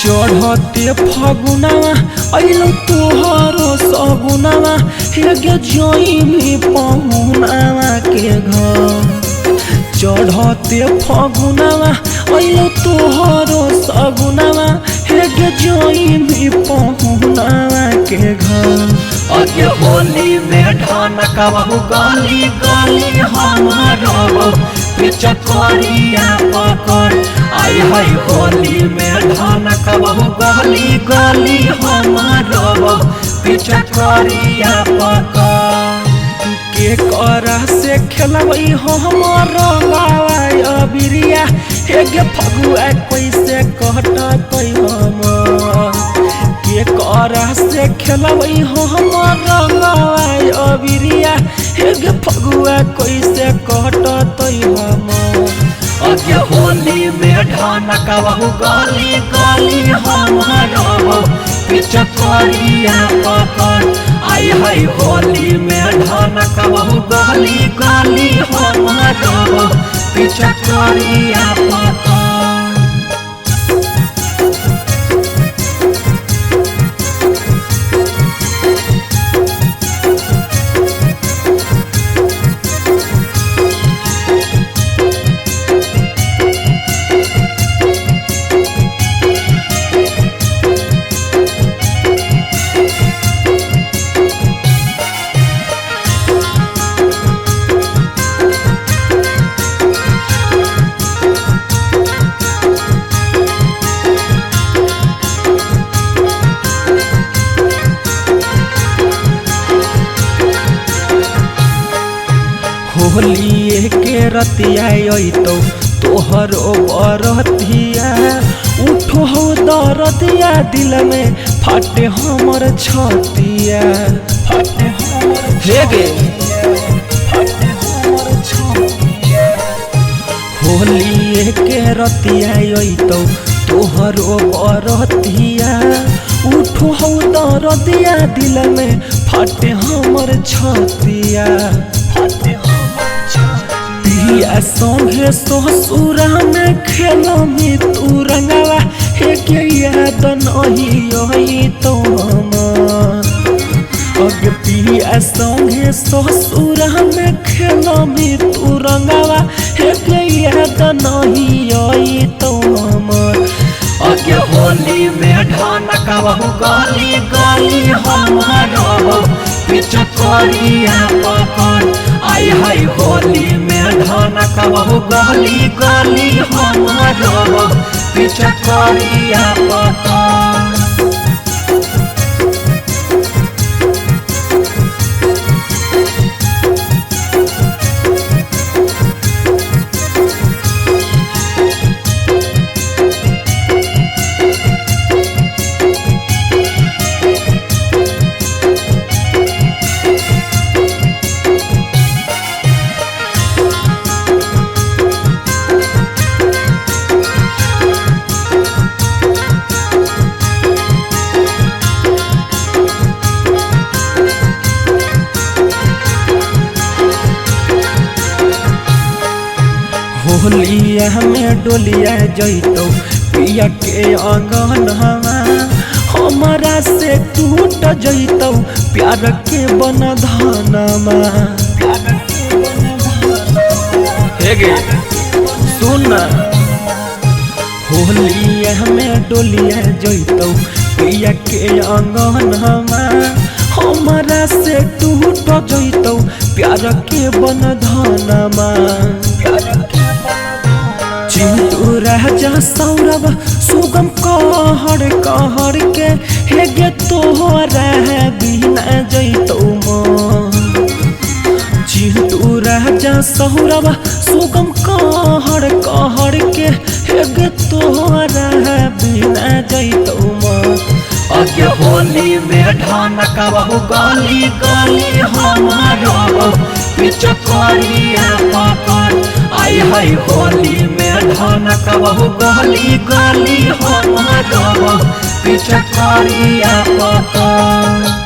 चढ़ते फगुनावा अइलो तोहरो सगुनावा हेगे जइमी पहुनावा के घर। चढ़ते फगुनावा अइलो तोहरो सगुनावा हेगे जइमी पहुनावा के घर। अगे होली में ढनकबहु गली गली हमारो पिचकरिया पकड़। आई है होली में ढनकबहु गली गली हमारो पिचकरिया पकड़। के करा से खेलबै हम रंगावा अबिरिया हेगे फगुआ कैसे कटतै हम। के करा से खेलबै हम रंगावा अबिरिया हेगे फगुआ कैसे कटतै हम। अगे होली में ढनकबहु गली गली हमारो पिचकरिया पकड़। आई है होली में ढनकबहु गली गली हमारो पिचकरिया पकड़। होली के रतिया अइतौ तोहरो बरतिया उठो हो दरदिया दिल में फाटे हमर छतिया। फाटे हमर हेगे फाटे हमर छतिया। होली के रतिया अइतौ तोहरो बरतिया उठो हो दरदिया दिल में फाटे हमर छतिया। फाटे पिया संगे ससुरा में खेलमी तू रंगावा हेगे याद नहीं अइतौ हमर। अगे पिया संगे ससुरा में खेलमी तू रंगावा हेगे याद नहीं अइतौ हमर। अगे होली में ढनकबहु गली गली हमारो पिचकरिया पकड़। आई है होली में ढनकबहु गली गली हमारो पिचकरिया पकड़। होलिया में डोलिया जइतौ पिया के अंगनवा हमरा से टूट जइतौ प्यार के बंधनमा। हेगे सुन होलिया में डोलिया जइतौ पिया के अंगनवा हमरा से टूट जइतौ प्यार के बंधनमा। चिंटू राजा सौरभ सुगम कहर कहर के हेगे तोहरा बिना जइतौ म। चिंटू राजा सौरभ सुगम कहर कहर के हेगे तोहरा बिना जइतौ म। होली में ढानकबहु गली गली हमारो पिचकारिया पकड़। आई हाय होली में ढानकबहु गली गली हमारो पिचकारिया पकड़।